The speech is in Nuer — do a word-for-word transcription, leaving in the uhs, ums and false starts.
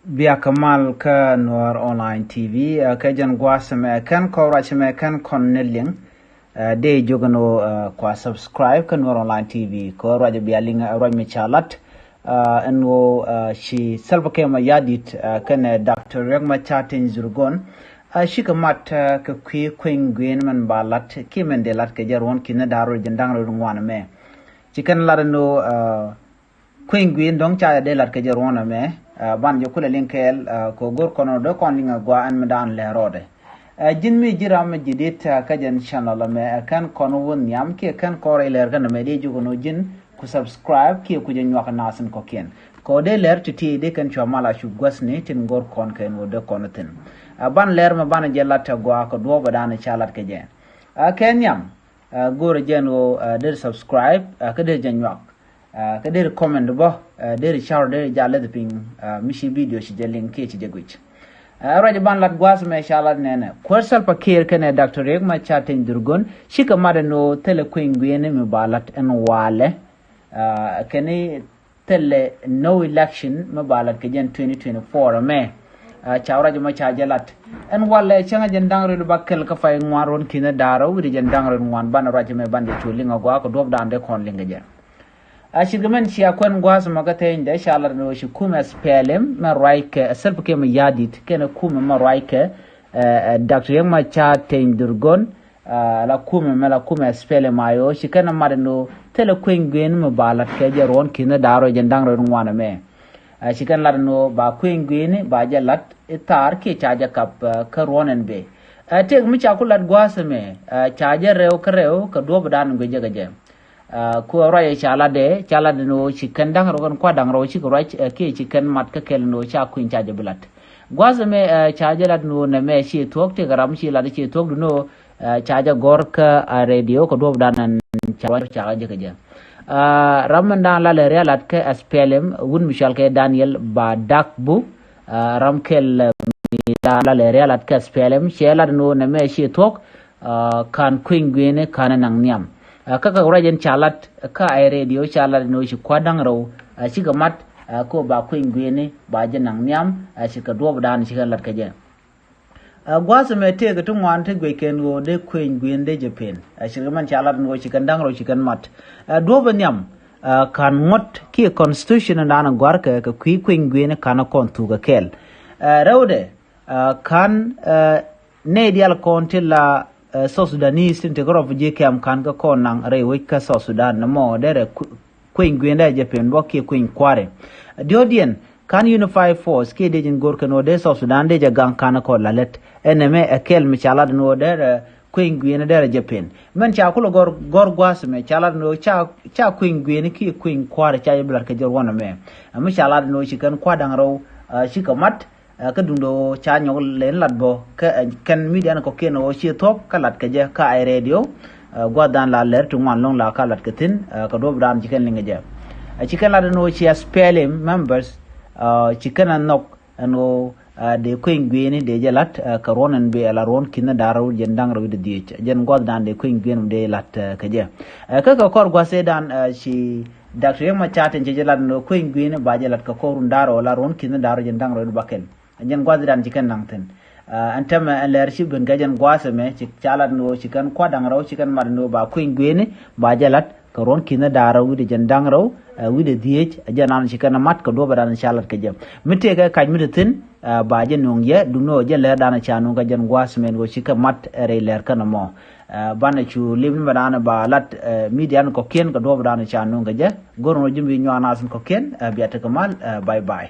Bia kɛ mal kä Nuɔr Online T V, ɛ, kɛ jɛn gua̱a̱th mɛ kɛn kɔn ruac mɛ kɛn kɔn ni liŋ. Ɛ, dee jiök ɛn ɣöö, ɛ, kua subscribe kä Nuɔr Online T V kɛ ɣöö ruac bia liŋ, ɛ, ruac mi ca lat. Ɛ, ɛn ɣöö, ɛ, ci Salva Kiir Mayardit, ɛ, kɛnɛ Doctor Riek Machar Teny Dhurgon, ɛ, cikɛ mat, ɛ, kɛ kui̱ kueny gui̱n mɛn ba lat kiɛ mɛn dee lat kɛ jɛ ruɔ̱n ki̱n da̱r rɔ jɛn da̱ŋ rɔ ŋuan mɛ. Ci kɛn lat ɛn ɣöö, ɛ, kueny gui̱n dɔ̱ŋ ca jɛ dee lat kɛ jɛ ruɔ̱n ɛmɛ, ɛ, ban jɛ kulɛ liŋ kɛɛl, ɛ, kɛ go̱r kɔn ɔ dee kɔn liŋ ɛ gua ɛn mi daan lɛ rɔɔdɛ. Ɛ, ji̱n mi ji̱ ram mi ji̱ dit, ɛ, kä jɛn channel ɛmɛ, ɛ, kɛn kɔn wä nhiam kiɛ kɛn kɔn rɛy lɛr kɛn ɛmɛ dee ji̱ kɔn wä ji̱n ku subscribe kiɛ ku jɛ nyuak nasin kɔkiɛn. Kɛ wä dee lɛr ti ti dee kɛn cua mal a cu gua̱thni tin go̱r kɔn kɛn wä dee kɔn thin. Ɛ, ban lɛr mɛ ban jɛ lat ɛ gua kɛ duɔ̱ɔ̱p ɛ daan ca lat kɛ jɛ. Ɛ, kɛ nhiam, ɛ, go̱r jɛn wä, ɛ, der subscribe, ɛ, kä der jɛ nyuak. Ɛ, kä der comment bä, ɛ, der share, der jɛ lɛth piny, ɛ, mi ci video ci jɛ liŋ kiɛ ci jɛ guic. Ɛ, ruac ban lat gua̱a̱th mɛ ca lat nɛnɛ. Kuäär Salva Kiir kɛnɛ Doctor Riek Machar Teny Dhurgon, cikɛ mat ɛn ɣöö thilɛ kueny gui̱n mi ba lat ɛn walɛ. Ɛ, kɛn thilɛ no election mi ba lat kɛ jɛn twenty twenty-four mɛ. Ɛ, ca ruac mɛ ca jɛ lat. Ɛn walɛ cäŋ jɛn da̱ŋ rɛw ba kɛl kä pay ŋuan ruɔ̱n ki̱n da̱r rɛw wi̱cdɛ jɛn da̱ŋ rɛw ŋuan ban ruac mɛ ban jɛ cu liŋ a gua kɛ duɔ̱p dan dee kɔn liŋ kɛ jɛ. A, cikɛ mɛn cia kuɛn gua̱a̱th mɛ kä theny dee ca lat ni ɣöö ci kumɛ S P L M mɛ ruac kɛ, ɛ, Salva Kiir Mayardit kɛnɛ kumɛ mɛ ruac kɛ, ɛ, ɛ, Doctor Riek Machar Teny Dhurgon, ɛ, la kumɛ mɛ la kumɛ S P L M I O ci kɛn mat ni ɣöö thilɛ kueny gui̱n mɛ ba lat kɛ jɛ ruɔ̱n ki̱n da̱r rɔ jɛn da̱ŋ rɔ ŋuan mɛ. Ɛ, ci kɛn lat ni ɣöö ba kueny gui̱n ba jɛ lat i̱ thaar kiɛ ca jɛ kap, ɛ, kä ruɔ̱n ɛn bee. Ɛ, tëëk mi ca ku lat gua̱a̱th mɛ, ɛ, ca jɛ rɛw kä rɛw kɛ duɔ̱p dan guic jɛ kɛ jɛ. Ɛ, ku ruac ca lat dee, ca lat ni ɣöö ci kɛn da̱ŋ rɛw kɛn kua̱r da̱ŋ rɛw cikɛ ruac, ɛ, kiɛ ci kɛn mat kä kɛl ni ɣöö ca kui̱ny ca jɛ bi lat. Gua̱a̱th ɛmɛ, ɛ, ca jɛ lat ni ɣöö nɛmɛ ci thuɔ̱k tëëkɛ ram ci lat ci thuɔ̱k duni ɣöö, ɛ, ca jɛ gɔ̱r kä, ɛ, radio kɛ duɔ̱p dan ɛn ca ruac ca jɛ kɛ jɛ. Ɛ, ram min daan lat lɛ rial lat kä S P L M wut mi cɔal kɛ Daniel Badakbu, ɛ, ram kɛl, ɛ, mi daan lat lɛ rial lat kä S P L M cɛ lat ni ɣöö nɛmɛ ci thuɔ̱k, ɛ, ka̱n kui̱ny gui̱ni ka̱n naŋ nhiam. Ɛ, kä kɛ ruac in ca lat kä ay radio ca lat in ɣöö ci kua̱r da̱ŋ rɛw, ɛ, cikɛ mat, ɛ, kä ba kui̱ny gui̱ni ba jɛ naŋ nhiam, ɛ, cikɛ duɔ̱p dan cikɛ lat kɛ jɛ. Ɛ, gua̱a̱th mɛ tëëkɛ ti ŋuan ti guic kɛn ɣöö dee kui̱ny gui̱ni dee jɛ pen. Ɛ, cikɛ mɛn ca lat in ɣöö ci kɛn da̱ŋ rɛw ci kɛn mat. Ɛ, duɔ̱p in nhiam, ɛ, ka̱n ŋuɔ̱t kiɛ constitution in dan in gɔ̱a̱rkɛ kɛ kui̱ kui̱ny gui̱ni ka̱n kɔn thuk kɛ kɛɛl. Ɛ, rɛwdɛ, ɛ, ka̱n, ɛ, nɛy diaal kɔn ti la, ɛ, South Sudanese tin te kä refugee camp ka̱n kä kɔn naŋ rɛy wec kä South Sudan nɔmɔ derɛ ku-, kueny gui̱n dee jɛ pen bä kiɛ kueny kua̱ri. Diɔ̱ɔ̱diɛn ka̱n Unified Force kiɛ dee ji̱n go̱r kɛn ɣöö dee South Sudan dee jɛ gaŋ ka̱n kɔn la lät. Ɛn ɛmɛ ɛ kɛl mi ca lat ɛn ɣöö derɛ kueny gui̱n derɛ jɛ pen. Mɛn ca kulɛ gɔr, gɔr gua̱a̱th mɛ ca lat ɛn ɣöö ca, ca kueny gui̱n kiɛ kueny kua̱ri ca jɛ bi lat kɛ jɛ ruɔ̱n ɛmɛ. Ɛ mi ca lat ɛn ɣöö ci kɛn kua̱r da̱ŋ rɛw, ɛ, cikɛ mat. Ɛ, kä duundɛ ɣöö ca nyɔk lɛ in lat bä kä, ɛ, kɛn media ni kɔ̱kiɛn ɣöö ciɛ thuɔ̱k kä lat kɛ jɛ kä ay radio. Ɛ, gua̱th dan la lɛr ti ŋuan lo̱ŋ la ka lat kɛ thi̱n, ɛ, kɛ duɔ̱p dan ci kɛn liŋ kɛ jɛ. Ɛ, ci kɛn lat ɛn ɣöö ci S P L M members, ɛ, ci kɛn a nhɔk ɛn ɣöö, ɛ, dee kueny gui̱ni dee jɛ lat, ɛ, kɛ ruɔ̱n ɛn bi ɛ la ruɔ̱n ki̱n da̱r rɛw jɛn da̱ŋ rɛw wi̱cdɛ dhieec. Jɛn gua̱th dan dee kueny gui̱ni dee lat, ɛ, kɛ jɛ. Ɛ, kä kɛ kɔr gua̱th ëë dan, ɛ, ci Doctor Riek Machar Teny cɛ jɛ lat ɛn ɣöö kueny gui̱ni ba jɛ lat kɛ kɔr run da̱r rɛw la ruɔ̱n ki̱n da̱r rɛw jɛn da̱ŋ rɛw wi̱cdɛ bäkɛl. Jɛn gua̱th dan ci kɛn naŋ thi̱n. Ɛ, ɛn tɛmɛ ɛn lɛr ci ben kɛ jɛn gua̱th ɛmɛ ci ca lat ni ɣöö ci kɛn kua̱r da̱ŋ rɛw ci kɛn mat ni ɣöö ba kueny gui̱ni ba jɛ lat kɛ ruɔ̱n ki̱n da̱r rɛw wi̱cdɛ jɛn da̱ŋ rɛw, ɛ, wi̱cdɛ dhieec, ɛ, jɛn nan ci kɛn mat kɛ duɔ̱p ɛ dan ca lat kɛ jɛ. Mi tëëkɛ kac mi te thi̱n, ɛ, ba jɛ nöŋ yɛ duŋni ɣöö jɛn lɛr dan ca nöŋ kɛ jɛn gua̱th ɛmɛ ni ɣöö ci kɛ mat ɛ rɛy lɛr kɛn ɛmɔ. Ɛ, banɛ cu lip ni mɛ dan ba lat, ɛ, media ni kɔ̱kiɛn kɛ duɔ̱p ɛ dan ca nöŋ kɛ jɛ. Go̱r ni ɣöö ji̱n bi nyuak nath in kɔ̱kiɛn, ɛ, bia tekɛ mal, ɛ, bye bye.